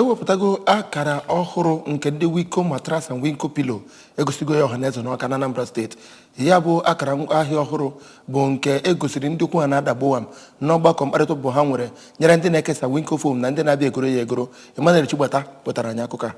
Ewepụtago akara ọhụrụ nke ndị Winco Mattress and Winco Pillow. Egosigo ya ọhaneze n'Ọka na Anambra Steeti. Ya bụ akara ahịa ọhụrụ bụ nke egosiri ndị ukwu ha na-adagbowam n'ọgbakọ mkparịta ụbụbọ ha nwere nyere ndị na-ekesa Winco Foam na ndị na-abịa egoro ya egoro. Emmanuel Chigbata pụtara anyị akụkọ a.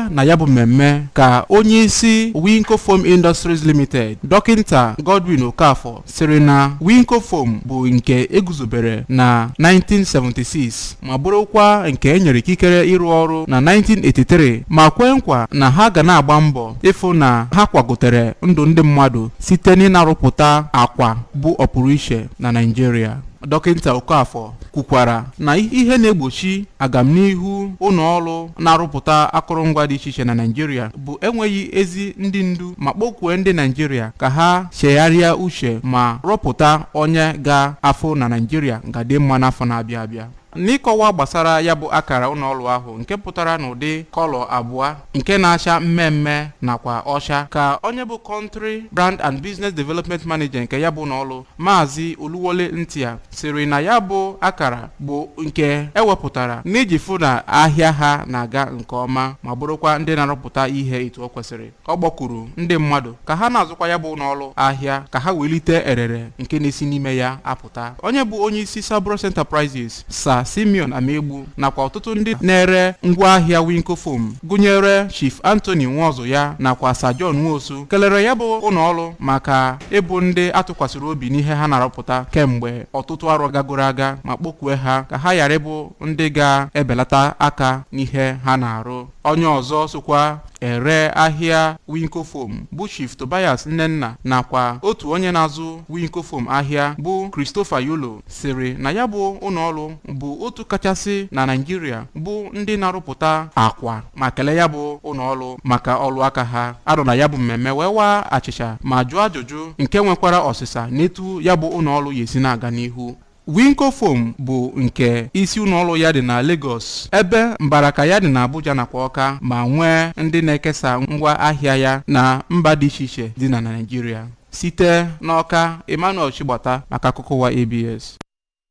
Na ya bụ mmemme ka onye isi Winco Foam Industries Limited, Dọkịnta Godwin Okafor, sịrị na Winco Foam bụ nke eguzobere na 1976 ma bụrụkwa nke e nyere ikikere ịrụ ọrụ na 1983, ma kwee nkwa na ha ga na-agba mbọ ịfụ na ha kwagotere ndụ ndị mmadụ site n'ịna-arụpụta akwa bụ ọpụrụiche na Naịjirịa. Dọkịnta Okafor kwukwara na ihe na-egbochi agamnihu ụlọ ọrụ na-arụpụta akụrụngwa dị iche iche na Naịjirịa bụ enweghị ezi ndị ndu, ma kpọkwue ndị Naịjirịa ka ha chegharịa uche ma rọpụta onye ga-afụ na Naịjirịa ga-adị mma n'afọ na-abịa abịa. N'ịkọwa gbasara ya bụ akara ụlọọrụ ahụ nke pụtara n'ụdị colour abụọ nke na-acha mmemme nakwa ọcha, ka onye bụ Country Brand and Business Development Manager nke ya bụ ụlọọrụ, Maazị Oluwole Ntia, sịrị na ya bụ akara bụ nke ewepụtara n'iji fụ na ahịa ha na-aga nke ọma ma bụrụkwa ndị na-arụpụta ihe etu o kwesịrị. Ọ kpọkuru ndị mmadụ ka ha na-azụkwa ya bụ ụlọọrụ ahịa ka ha welite erere nke na-esi n'ime ya apụta. Onye bụ onye isi Sabros Enterprises, Sir Simeon Amegbu, nakwa ọtụtụ ndị na-ere ngwaahịa Winco Foam gụnyere Chief Anthony Nwozu ya nakwa Sir John Nwosu, kelere ya bụ ụlọọrụ maka ịbụ ndị atụkwasịrị obi n'ihe ha na-arụpụta kemgbe ọtụtụ arọ gagoro aga, ma kpọkwue ha ka ha ghara ịbụ ndị ga-ebelata aka n'ihe ha na-arụ. Onye ọzọ sokwa ere ahịa Winco Foam bụ Chief Tobias Nnenna nakwa otu onye na-azụ Winco Foam ahịa bụ Christopher Yulo sịrị na ya bụ ụlọọrụ bụ otu kachasị na Naịjirịa bụ ndị na-arụpụta akwa, ma kelee ya bụ ụlọọrụ maka ọrụ aka ha arụ na ya bụ mmemme, wee waa achịcha ma jụọ ajụjụ nke nwekwara ọsịsa n'etu ya bụ ụlọọrụ ya esi na-aga n'ihu. Winco Foam bụ nke isi ụlọọrụ ya dị na Lagos, ebe mbaraka ya dị na Abuja nakwa Ọka, ma nwee ndị na-ekesa ngwa ahịa ya na mba dị iche iche dị na Naịjirịa. Site n'Ọka, Emmanuel Chigbata maka akụkọ ụwa ABS.